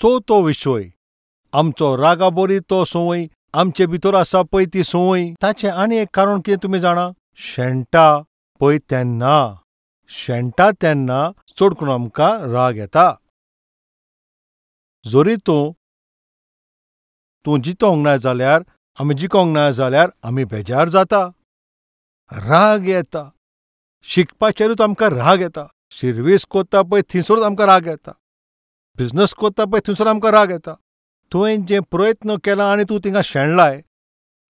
चवथो विशय आमचो रागाबरी तो संवय आमचे भितर आसा पळय ती संवय. ताचें आनी एक कारण कितें तुमी जाणा? शेणटा पळय तेन्ना, शेणटा तेन्ना चड करून आमकां राग येता. जरी तूं तूं जितोंक ना जाल्यार, आमी जिकोंक ना जाल्यार आमी बेजार जाता, राग येता. शिकपाचेरूच आमकां राग येता. शिर्वीस कोत्ता पळय थंयसरूच आमकां राग येता. बिजनस कोत्ता पळय थंयसर आमकां राग येता. तुवें जे प्रयत्न केला आनी तूं थिंगा शेणलाय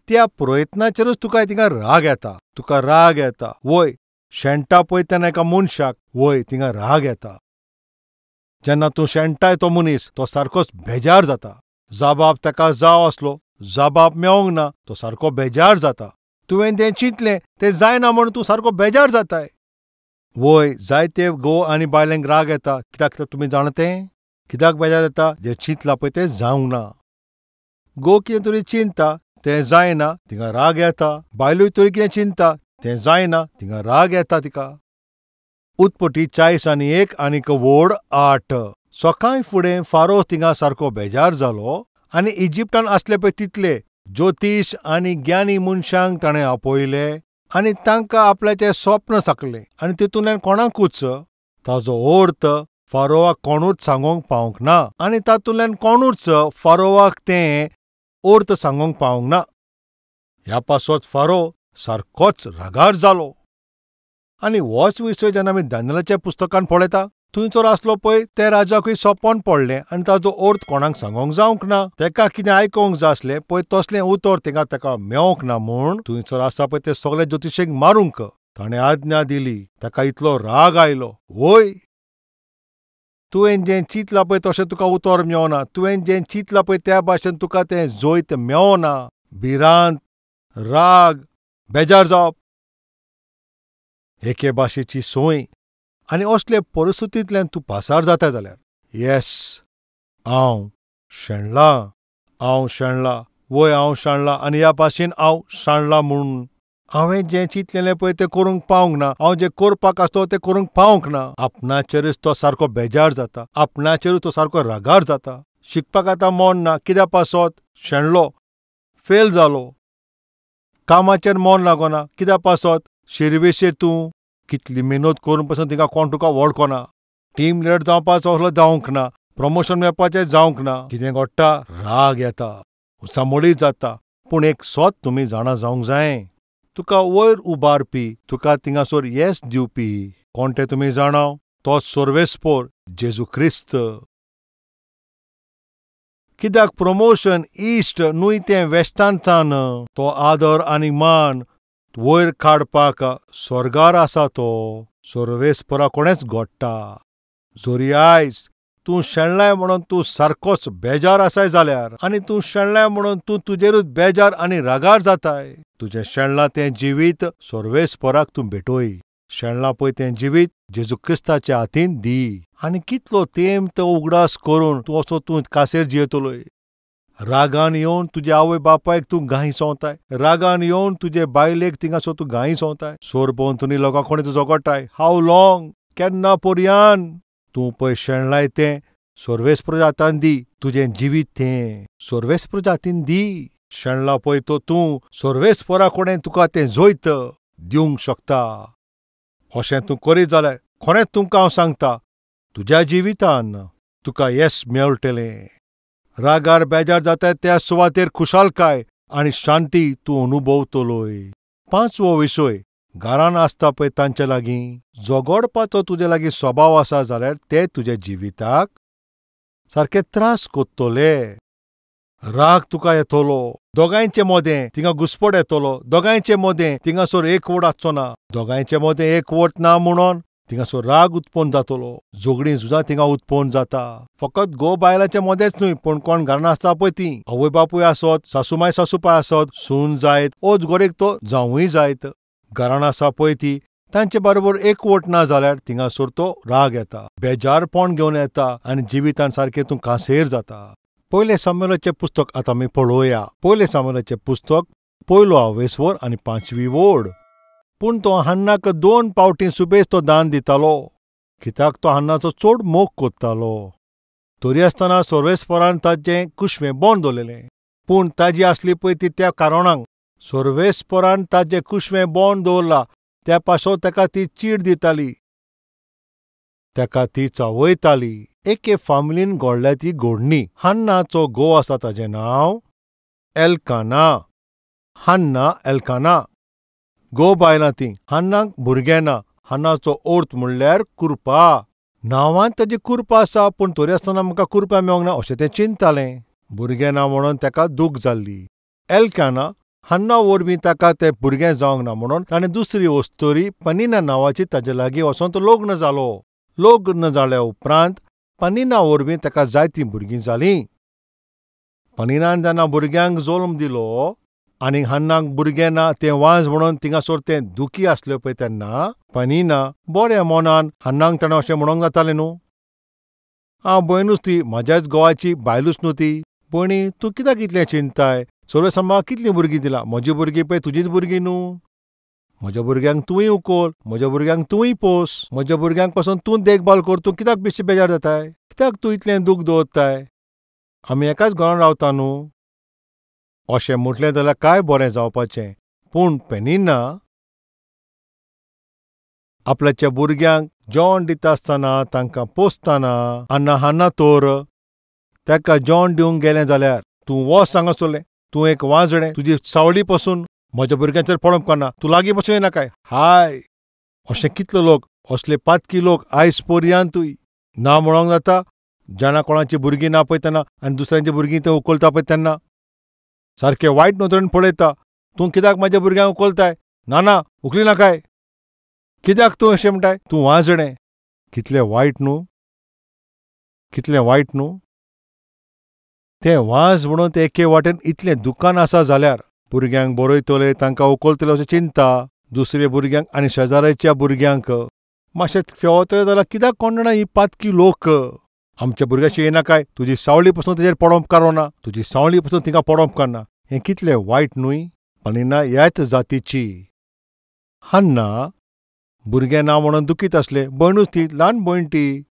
त्या प्रयत्नाचेरूच तुका थिंगा राग येता. तुका राग येता. वय शेणटा पळय तेन्ना एका मनशाक वय थिंगा राग येता. जेन्ना तूं शेणटाय तो मनीस तो सारकोच बेजार जाता. जाबाब ताका जाव आसलो, जाबाब मेवंक ना, तो सारको बेजार जाता. तुवें तें चिंतलें तें जायना म्हूण तूं सारको बेजार जाताय. वय जायते घोव आनी बायलेंक राग येता. कित्याक तुमी जाणा तें कित्याक बेजार येता? जें चिंतलां पळय तें जावंक ना. घोव कितें तरी चिंतता तें जायना, तिका राग येता. बायलूय तरी कितें चिंतता तें जायना, तिका राग येता तिका. उत्पत्ती 41 आनीक वोड 8. सकाळ फुडें फारो थिंगा सारको बेजार जालो आनी इजिप्टान आसले पळय तितले ज्योतीश आनी ज्ञानी मनशांक ताणें आपयले आनी तांकां आपल्याचें स्वप्न सांगलें आनी तितूंतल्यान कोणाकूच ताजो अर्थ फारोवाक कोणूच सांगूंक पावंक ना आनी तातूंतल्यान कोणूच फारोवाक तें अर्थ सांगूंक पावंक ना. ह्या पासत फारो सारकोच रागार जालो. आनी होच विशय जेन्ना आमी दानियेलाच्या पुस्तकान पळयता, थंयसर आसलो पळय ते राजाकूय सपन पडलें आनी ताजो अर्थ कोणाक सांगूंक जावंक ना. तेका कितें आयकोंक जाय आसलें पळय तसलें उतर तिका ताका मेवंक ना म्हूण थंयसर आसा पळय ते सगळे ज्योतिशेक मारूंक ताणें आज्ञा दिली. ताका इतलो राग आयलो. वय तुवें जें चिंतलां पळय तशें तुका उतर मेवना, तुवें जें चिंतलां पळय त्या भाशेन तुका तें जैत मेवना. भिरांत, राग, बेजार जावप, एके भाशेची संवय आनी असले परिस्थितींतल्यान तूं पासार जाता जाल्यार येस हांव शेणलां, हांव शेणलां, वय हांव शेणलां आनी ह्या भाशेन हांव शेणलां म्हूण हांवें जें चिंतलेलें पळय तें करूंक पावंक ना, हांव जें करपाक आसलो तें करूंक पावंक ना. आपणाचेरूच तो सारको बेजार जाता, आपणाचेरूच तो सारको रागार जाता. शिकपाक आतां मन ना, कित्या पासत शेणलो, फेल जालो. कामाचेर मन लागना, कित्या पासत शिर्विशेर तूं कितली मेहनत करून पसून तिका कोण तुका वळखना. टीम लिडर जावपाचो असलो जावंक ना, प्रमोशन मेळपाचें जावंक ना. कितें घडटा? राग येता, उचामोळी जाता. पूण एक सत तुमी जाणा जावंक जाय, तुका वयर उबारपी, तुका थिंगासर येस दिवपी कोण तें तुमी जाणा? तो सर्वेस्पोर जेजू क्रिस्त. कित्याक प्रमोशन इश्ट न्हय तें वेस्टांचान, तो आदर आनी मान वयर काडपाक स्वर्गार आसा तो सर्वेस्परा कोणेच घडटा. जरी आयज तूं शेणलाय म्हणून तूं सारकोच बेजार आसाय जाल्यार आनी तूं शेणलाय म्हणून तूं तुजेरूच बेजार आनी रागार जाताय, तुजें शेणलां तें जिवीत सर्वेस्पराक तूं भेटय. शेणलां पळय तें जिवीत जेजू क्रिस्ताच्या हातीन दी. आनी कितलो तेंप तो उगडास करून तूं असो तूं कासेर जियेतलोय. रागान येवन तुजे आवय बापायक तूं गायी सोंवताय, रागान येवन तुजे बायलेक थिंगासो तूं गायी सोंवताय, सोरभोंवतणी लोकां कोणी तूं झगडटाय. हाव लॉंग, केन्ना पर्यान तूं पळय शेणलाय तें सर्वेस्पर हातान दी, तुजें जिवीत तें सर्वेस्पर हातीन दी. शेणला पळय तो तूं सर्वेस्परा कडेन तुका तें जैत दिवंक शकता. अशें तूं करीत जाल्यार खरेंच तुमकां हांव सांगता, तुज्या जिवितान तुका येस मेळटलें. रागार बेजार जाता त्या सुवातेर खुशालकाय आनी शांती तूं अनुभवतलोय. पांचवो विशय, घरान आसता पळय तांचे लागीं झगडपाचो तुजे लागीं स्वभाव आसा जाल्यार ते तुज्या जिविताक सारके त्रास कोत्तले. राग तुका येतलो, दोगांयचे मदें थिंगा घुस्पट येतलो, दोगांयचे मदें थिंगासर एकवट आसचो ना, दोगांयचे मदें एकवट ना म्हणून थिंगासर राग उत्पन्न जातलो, झगडीं झुजां थिंगा उत्पन्न जाता. फकत घोव बायलांचे मदेंच न्हय, पूण कोण घरान आसता पळय तीं आवय बापूय आसत, सासूमाय सासूपाय आसत, सून जायत, ओच गोरेक तो जावूय जायत, घरान आसा पळय ती तांचे बरोबर एकवट ना जाल्यार थिंगासर तो राग येता, बेजारपण घेवन येता आनी जिवितान सारकें तूं कांसेर जाता. पयलें सामुएलाचें पुस्तक आतां आमी पळोवया. पयलें सामुएलाचें पुस्तक पयलो आवेस्वर आनी 5वी वोड. पूण तो हन्नाक 2 पावटीं सुबेज तो दान दितालो, कित्याक तो हन्नाचो चड मोग कोत्तालो. तरी आसतना सर्वेस्परान ताजें कुशवें बंद दवरलेलें. पूण ताजी आसली पळय ती त्या कारणांक सर्वेस्परान ताजें कुशवें बंद दवरलां त्या पासत ताका ती चीड दिताली, ताका ती चावयताली. एके फामिलीन घडल्या ती घडणी. हान्नाचो घोव आसा ताजें नांव एल्काना. हान्ना एल्काना घोव बायलां तीं. हान्नाक भुरगें ना. हान्नाचो अर्थ म्हणल्यार कुरपा. नांवान ताजी कुरपा आसा पूण तरी आसतना म्हाका कुरपा मेळोंक ना अशें तें चिंततालें. भुरगें ना म्हणून ताका दूख जाल्ली. एल्काना हान्ना वरवीं ताका तें भुरगें जावंक ना म्हणून ताणें दुसरी वस्तुरी पनिना नांवाची ताजे लागीं वचोन तो लग्न जालो. लग्न जाल्या उपरांत पनिना वरवीं ताका जायतीं भुरगीं जालीं. पनिनान जेन्ना भुरग्यांक जल्म दिलो आनी हान्नाक भुरगें ना तें वांज म्हणून थिंगासर तें दुखी आसलें पळय तेन्ना पनिना बऱ्या मनान हान्नाक ताणें अशें म्हणूंक जातालें न्हू, हांव भयणूच ती, म्हज्याच घोवाची बायलूच न्हू ती. भयणी तूं कित्याक इतलें चिंताय? सर्वेस्परान म्हाका कितलीं भुरगीं दिलां? म्हजी भुरगीं पळय तुजीच भुरगीं न्हू. म्हज्या भुरग्यांक तुंय उखल, म्हज्या भुरग्यांक तुंय पोस, म्हज्या भुरग्यांक पासून तूं देखभाल कर. तूं कित्याक बेश्टी बेजार जाताय? कित्याक तूं इतलें दूख दवरताय? आमी एकाच घरान रावता न्हू. अशें म्हटलें जाल्यार काय बरें जावपाचें. पूण पेनिना आपल्याच्या भुरग्यांक जेवण दिता आसतना तांकां पोसतना आन्ना हान्ना तर ताका जेवण दिवंक गेलें जाल्यार तूं वच हांगासरलें, तूं एक वाजणें, तुजी सावळी पसून म्हज्या भुरग्यांचेर पडप करना, तूं लागीं पसून येनाकाय. हाय, अशें कितले लोक, असले पातकी लोक आयज पर्यांतूय ना म्हणोंक जाता. जाणा कोणाची भुरगीं ना पळय तेन्ना आनी दुसऱ्यांची भुरगीं ते उखलता पळय तेन्ना सारकें वायट नदरेन पळयता. तूं कित्याक म्हाज्या भुरग्यांक उखलताय? ना ना, उखली नाकाय. कित्याक तूं अशें म्हणटाय? तूं वाजणें. कितलें वायट न्हू, कितलें वायट न्हू. तें वाज म्हणून ते एके वाटेन इतलें दुकान आसा जाल्यार भुरग्यांक बरयतले, तांकां उखलतले अशें चिंता. दुसरे भुरग्यांक आनी शेजाऱ्याच्या भुरग्यांक मातशें फेवतले जाल्यार कित्याक कोण जाणा ही पातकी लोक आमच्या भुरग्याशी येनाकाय, तुजी सावळी पसून तेजेर पडोवंक कारोना, तुजी सावळी पसून तिका पडोवंक काडना. हें कितलें वायट न्हय. पनिना ह्याच जातीची. हान्ना भुरगें ना म्हणून दुखीत आसलें. भयणूच ती, ल्हान भयण ती,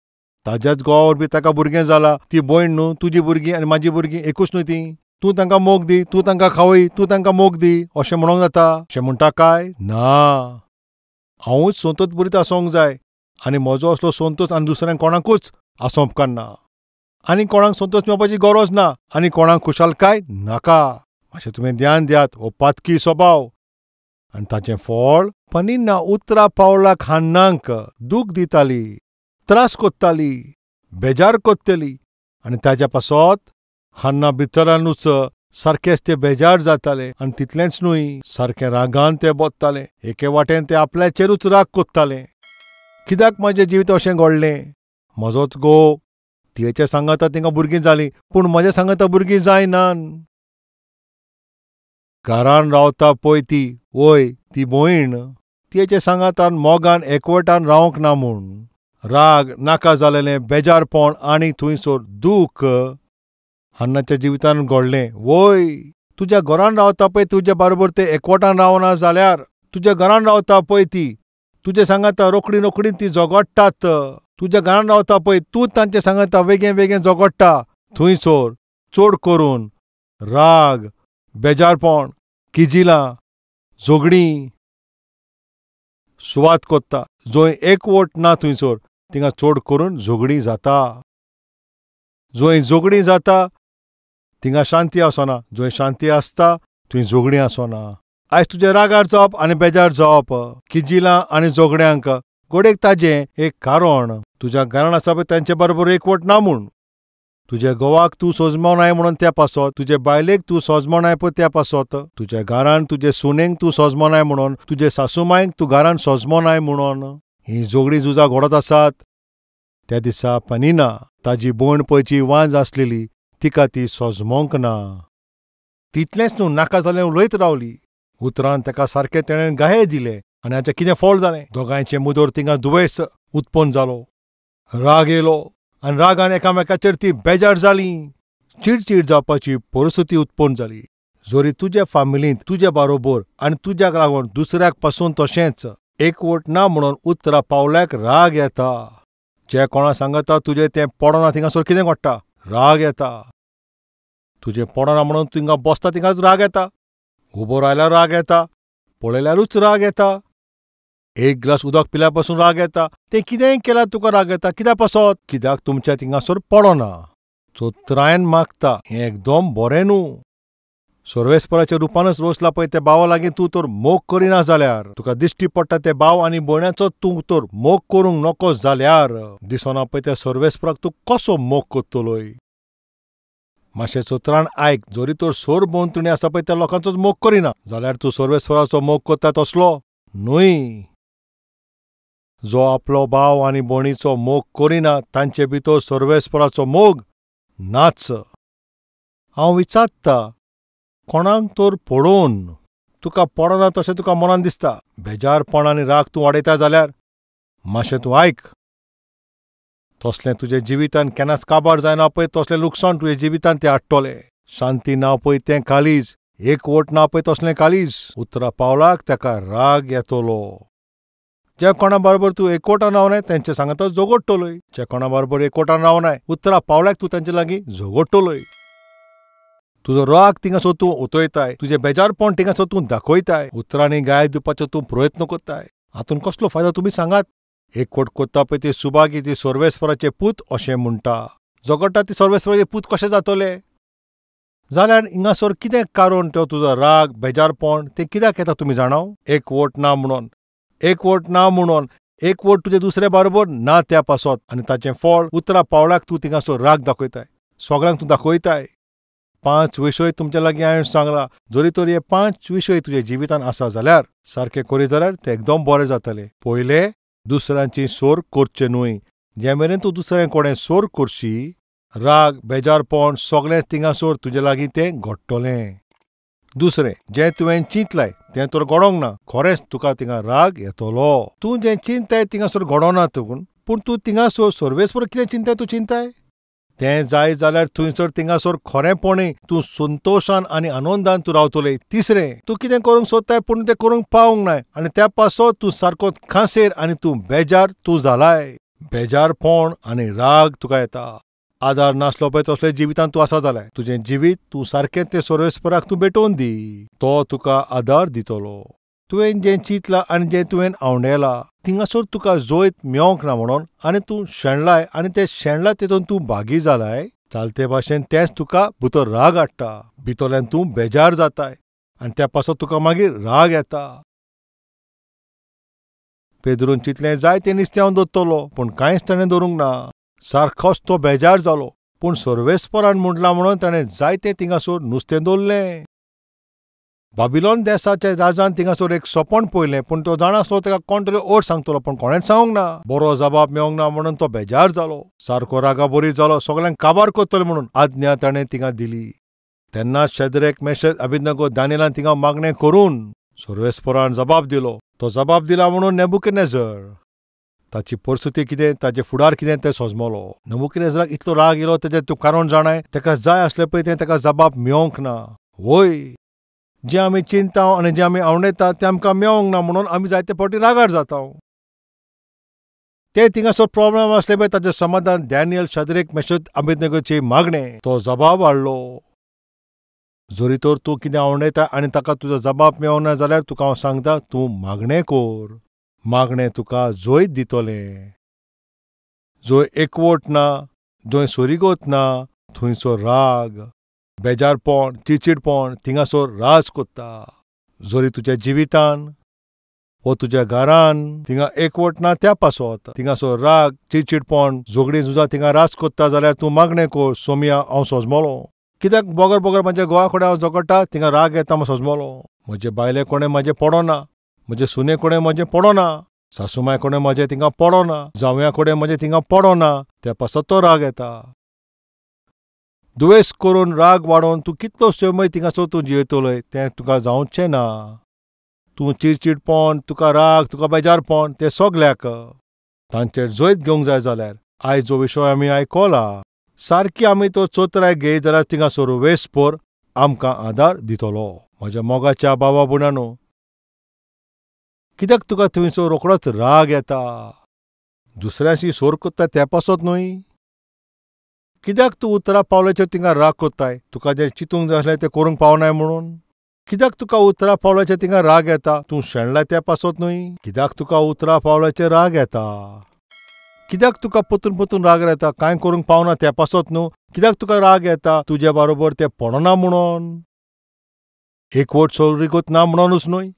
ताज्याच घोवा वरवीं ताका भुरगें जालां. ती भयण न्हू, तुजी भुरगीं आनी म्हाजी भुरगीं एकूच न्हू तीं. तूं तांकां मोग दी, तूं तांकां खावय, तूं तांकां मोग दी अशें म्हणोंक जाता? अशें म्हणटा काय ना? हांवूच संतोष बरीत आसोंक जाय आनी म्हजो असलो संतोष आनी दुसऱ्यांक कोणाकूच आसोंक उपकारना. आनी कोणाक संतोष मेळपाची गरज ना आनी कोणाक खुशालकाय नाका. मातशें तुमी ध्यान दियात, हो पातकी स्वभाव आनी ताचें फळ पनिना उतरा पावलाक हान्नाक दूख दिताली, त्रास कोत्ताली, बेजार कोत्तली आनी ताज्या पासत हान्ना भितरानूच सारकेंच ते बेजार जाताले. आनी तितलेंच न्हय, सारकें रागान ते बोत्ताले. एके वाटेन ते आपल्याचेरूच राग कोत्ताले. कित्याक म्हाजें जिवीत अशें घडलें? म्हजोच घोव, तियेच्या सांगाता तिंगा भुरगीं जालीं पूण म्हज्या सांगाता भुरगीं जायनान. घरान रावता पळय ती, वय ती भयण, तियेच्या सांगातान मोगान एकवटान रावंक ना म्हूण राग, नाका जालेलें बेजारपण आनी थंयसर दूख हान्नाच्या जिवितान घडलें. वय तुज्या घरान रावता पळय तुज्या बरोबर ते एकवटान रावना जाल्यार, तुज्या घरान रावता पळय ती तुज्या सांगाता रोखडी रोखडी ती झगडटात. तुज्या घरान रावता पळय तूं तांचे सांगाता वेगळें वेगळें झगडटा. थंयसर चड करून राग, बेजारपण, किजिलां, झगडीं सुवात कोत्ता. जंय एकवट ना थंयसर थिंगा चड करून झगडीं जाता. जंय झगडीं जाता थिंगा शांती आसना, जंय शांती आसता थंय झगडीं आसना. आयज तुज्या रागार जावप आनी बेजार जावप, किजिलां आनी झगड्यांक घडयेक ताजें एक कारण तुज्या घरान आसा पळय तांचे बरोबर एकवट ना म्हूण. तुज्या घोवाक तूं सोजमोनाय म्हणून त्या पासत, तुजे बायलेक तूं सोजमोनाय पळय त्या पासत, तुज्या घरान तुजे सुनेक तूं सोजमोनाय म्हणून, तुजे सासूमायक तूं घरान सोजमोनाय म्हणून हीं झगडीं झुजां घडत आसात. त्या दिसा पनिना ताजी भयण पळयची वांज आसलेली तिका ती सोजमोंक ना. तितलेंच न्हू, नाका जालें उलयत रावली. उतरान ताका सारकें तेणें गाये दिले आनी हाचें कितें फळ जालें? दोगांयचें मुदर थिंगा दुवेस उत्पन्न जालो. राग येयलो आनी रागान एकामेकाचेर ती बेजार जाली. चिडचीड जावपाची परिस्थिती उत्पन्न जाली. जरी तुज्या फामिलींत तुज्या बरोबर आनी तुज्याक लागून दुसऱ्याक पासून तशेंच एकवट ना म्हणून उतरा पावल्याक राग येता. जे कोणा सांगता तुजें तें पडना थिंगासर कितें घडटा? राग येता. तुजें पडना म्हणून थिंगा बसता थिंगाच राग येता. उबो रायल्यार राग येता, पळयल्यारूच राग येता, एक ग्लास उदक पिल्यार पासून राग येता. तें कितेंय केल्यार तुका राग येता. कित्याक पासत? कित्याक तुमच्या थिंगासर पडना. चोत्रायन मागता हें एकदम बरें न्हू. सर्वेस्पराच्या रुपानच रोसला पळय त्या भावा लागीं तूं तर मोग करिना जाल्यार, तुका दिश्टी पडटा ते भाव आनी भयणाचो तूं तर मोग करूंक नको जाल्यार, दिसना पळय त्या सर्वेस्पराक तूं कसो मोग करतलोय? मातशें चोत्रान आयक. जरी तर सोर भोंवतणी आसा पळय त्या लोकांचोच मोग करिना जाल्यार तूं सर्वेस्पराचो मोग करता तसलो न्हय. जो आपलो भाव आनी भयणीचो मोग करिना तांचे भितर सर्वेस्पराचो मोग नाच. हांव विचारता कोणाक तर पळोवन तुका पडना तशें तुका मनान दिसता, बेजारपण आनी राग तूं वाडयता जाल्यार मातशें तूं आयक. तसलें तुज्या जिवितान केन्नाच काबार जायना पळय तसलें लुकसाण तुज्या जिवितान तें हाडटलें. शांती ना पळय तें काळीज, एकवट ना पळय तसलें काळीज. उतरा पावलाक ताका राग येतलो. ज्या कोणा बरोबर तूं एकवटान रावनाय तेंचे सांगात झगडटलोय. ज्या कोणा बरोबर एकवटान रावनाय उतरा पावलाक तूं तेंचे लागीं झगडटलोय. तुजो राग थिंगासर तूं उतयताय, तुजें बेजारपण थिंगासर तूं दाखयताय, उतरांनी गाय दिवपाचो तूं प्रयत्न करताय. हातूंत कसलो फायदो तुमी सांगात? एकवट करता पळय ती सुभागी ती सर्वेस्पराचे पूत अशें म्हणटा. झगडटा ती सर्वेस्पराचे पूत कशें जातले? जाल्यार हिंगासर कितें कारण तो तुजो राग बेजारपण तें कित्याक येता तुमी जाणाव? एकवट ना म्हणून, एकवट ना म्हणून, एकवट तुजे दुसरे बरोबर ना त्या पासत आनी ताचें फळ उतरा पावलाक तूं थिंगासर राग दाखयताय, सगळ्यांक तूं दाखयताय. 5 विशय तुमच्या लागीं हांवें सांगला. जरी तर हे 5 विशय तुज्या जिवितान आसा जाल्यार सारकें करीत जाल्यार तें एकदम बरें जातलें. पयलें, दुसऱ्यांची सोर करचें न्हय. जे मेरेन तूं दुसऱ्यां कडेन सोर करशी, राग बेजारपण सगळें थिंगासर तुजे लागीं तें घडटलें. दुसरें, जें तुवें चिंतलाय तें तर घडोवंक ना, खरेंच तुका थिंगा राग येतलो. तूं जें चिंताय थिंगासर घडोना तूं, पूण तूं थिंगासर सर्वेस्पर कितें चिंताय तूं चिंताय तें जाय जाल्यार थंयसर थिंगासर खरेंपणी तूं संतोशान आनी आनंदान तूं रावतलें. तिसरें, तूं कितें करूंक सोदताय पूण तें करूंक पावूंक नाय आनी त्या पासत तूं सारको खांसेर आनी तूं बेजार तूं जालाय. बेजारपण आनी राग तुका येता. आदार नासलो पळय तसले जिवितान तूं आसा जाल्यार तुजें जिवीत तूं सारकें तें सर्वेस्पराक तूं भेटोवन दी, तो तुका आदार दितलो. तुवें जें चिंतलां आनी जें तुवें आवंडेलां थिंगासर तुका जैत मेवंक ना म्हणून आनी तूं शेणलाय आनी तें शेणलां तेतून तूं भागी जालाय. चालते भाशेन तेंच तुका भितर राग हाडटा, भितरल्यान तूं बेजार जाताय आनी त्या पासत तुका मागीर राग येता. पेद्रून चिंतलें जायतें नुस्तें हांव दवरतलो, पूण कांयच ताणें दवरूंक ना. सारकोच तो बेजार जालो, पूण सर्वेस्परान म्हटलां म्हणून ताणें जायतें थिंगासर नुस्तें दवरलें. बाबिलोन देसाच्या राजान थिंगासर एक सपन पळयलें, पूण तो जाणा आसलो ताका कोण तरी ओट सांगतलो, पूण कोणेंच सांगूंक ना. बरो जबाब मेवंक ना म्हणून तो बेजार जालो, सारको रागाबरी जालो, सगळ्यांक काबार करतलो म्हणून आज्ञा ताणें थिंगा दिली. तेन्ना शेद्रेक, मेशक, अबेदनगो, दानियेलान थिंगा मागणें करून सर्वेस्परान जबाब दिलो. तो जबाब दिला म्हणून नेबुकदनेझर ताची परिस्थिती कितें, ताचें फुडार कितें तें सोजमलो. नेबुकदनेझराक इतलो राग येयलो तेजें तूं कारण जाणाय, ताका जाय आसलें पळय तें ताका जबाब मेवंक ना. वय, जें आमी चिंता आनी जें आमी आवंडेता तें आमकां मेवंक ना म्हणून आमी जायते फावटी रागार जाता. ते थिंगासर प्रॉब्लम आसले पळय ताचें समाधान डॅनियल, शद्रेक, मेशक, अबेदनगोची मागणें तो जबाब हाडलो. जरी तर तूं कितें आवंडेता आनी ताका तुजो जबाब मेवना जाल्यार तुका हांव सांगता, तूं मागणें कर. मागणें तुका जैत दितलें. जंय एकवट ना, जंय सोरीगत ना, थंयसर राग, बेजारपण, चिडचिडपण थिंगासर राज करता. जरी तुज्या जिवितान वो तुज्या घरान थिंगा एकवट ना त्या पासत थिंगासर राग, चिडचिडपण, झगडीं झुजां थिंगा राज करता जाल्यार तूं मागणें कर, सोमया हांव सोजमलो. कित्याक बगर बगर म्हज्या घोवा कडेन हांव झगडटा, थिंगा राग येता, हांव सोजमलो. म्हजे बायले कोणें म्हाजें पडना, म्हजे सुने कडेन म्हजें पडना, सासुमाय कडेन म्हजें थिंगा पडना, जावया कडेन म्हजें थिंगा पडना, त्या पासत तो राग येता. दुवेस करून राग वाडोवन तूं कितलो समय थिंगासर तूं जियेतलोय तें तुका जावचें ना. तूं चिडचिडपण, तुका राग, तुका बेजारपण तें सगल्याक तांचेर जैत घेवंक जाय जाल्यार आयज जो विशय आमी आयकला सारकी आमी तो चोत्राय घेयत जाल्यार थिंगासर वेसभर आमकां आदार दितलो. म्हज्या मोगाच्या बाबा भयणांनो, कित्याक तुका थंयसर रोखडोच राग येता? दुसऱ्यांशी सोर कोत्ताय ते पासत न्हय? कित्याक तूं उतरा पावलाचेर तिंगा राग कोत्ताय? तुका जें चिंतूंक जाय आसलें तें करूंक पावनाय म्हणून? कित्याक तुका उतरा पावलाचेर तिंगा राग येता? तूं शेणलाय ते पासत न्हय? कित्याक तुका उतरा पावलाचेर राग येता? कित्याक तुका परतून परतून राग येता? कांय करूंक पावना ते पासत न्हू? कित्याक तुका राग येता? तुजे बारोबर तें पडना म्हणून? एकवट सोयरीगत ना म्हणूनच न्हय?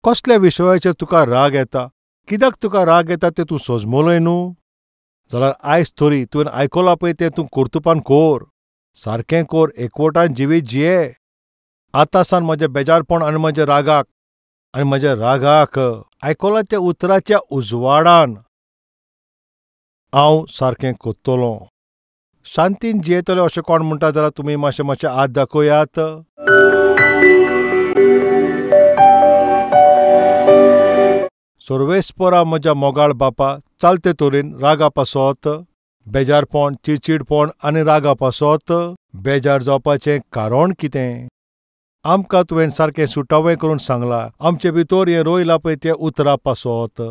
कसल्या विशयाचेर तुका राग येता? कित्याक तुका राग येता तें तूं सोजमलोय न्हू? जाल्यार आयज तरी तुवें आयकलां पळय तें तूं कर्तुपान कोर, सारकें कोर, एकवटान जिवीत जिये. आतां सान म्हजें बेजारपण आनी म्हज्या रागाक आनी म्हज्या रागाक आयकलां त्या उतराच्या उजवाडान हांव सारकें कोत्तलों, शांतीन जियेतलें. अशें कोण म्हणटा जाल्यार तुमी मातशें मातशें हात दाखयात. सर्वेस्परा म्हज्या मोगाळ बापा, चालते तरेन रागा पासत, बेजारपण, चिडचिडपण आनी रागा पासत बेजार जावपाचें कारण कितें? आमकां तुवें सारकें सुटावें करून सांगलां. आमचे भितर हें रोयलां पळय तें उतरा पासत.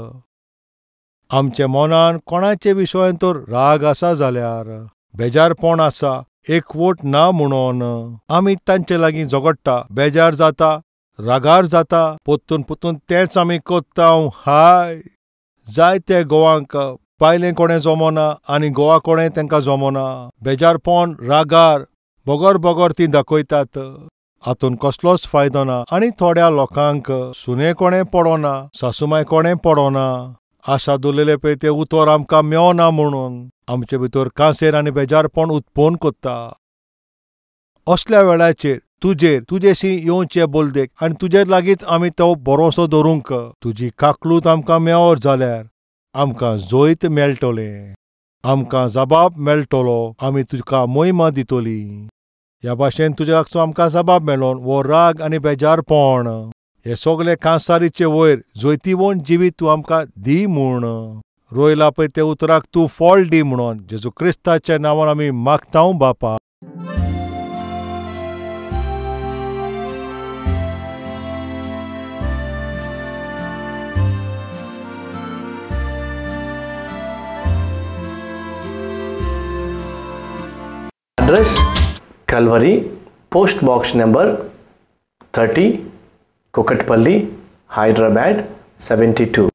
आमच्या मनान कोणाचे विशयान तर राग आसा जाल्यार, बेजारपण आसा, एकवट ना म्हणून आमी तांचे लागीं झगडटा, बेजार जाता, रागार जाता, परतून परतून तेंच आमी कोत्ता. हाय, जायते गोवांक बायलें कोणें जमना आनी गोवा कोणें तांकां जमना. बेजारपण, रागार बगर बगर तीं दाखयतात. हातून कसलोच फायदो ना. आनी थोड्या लोकांक सुने कोणें पडना, सासुमाय कोणें पडना, आशा दवरलेले पळय तें उतर आमकां मेवना म्हणून आमचे भितर कांसेर आनी बेजारपण उत्पन्न कोत्ता. असल्या वेळाचेर तुजेर तुजेशी येवचे बोलदेक आनी तुजे लागींच आमी तो भरोसो दवरूंक तुजी काकलूत आमकां मेवत जाल्यार आमकां जैत मेळटलें, आमकां जबाब मेळटलो, आमी तुका मोहिमा दितली. ह्या भाशेन तुज्या लागचो आमकां जबाब मेळोन वो राग आनी बेजारपण हे सगळे कांसारीचे वयर जैतिवंत जिवीत तूं आमकां दी म्हूण रोयला पळय ते उतराक तूं फळ दी म्हणून जेजू क्रिस्ताच्या नांवान आमी मागता बापा. Address Calvary, post box number 30, Kukatpally, Hyderabad 72.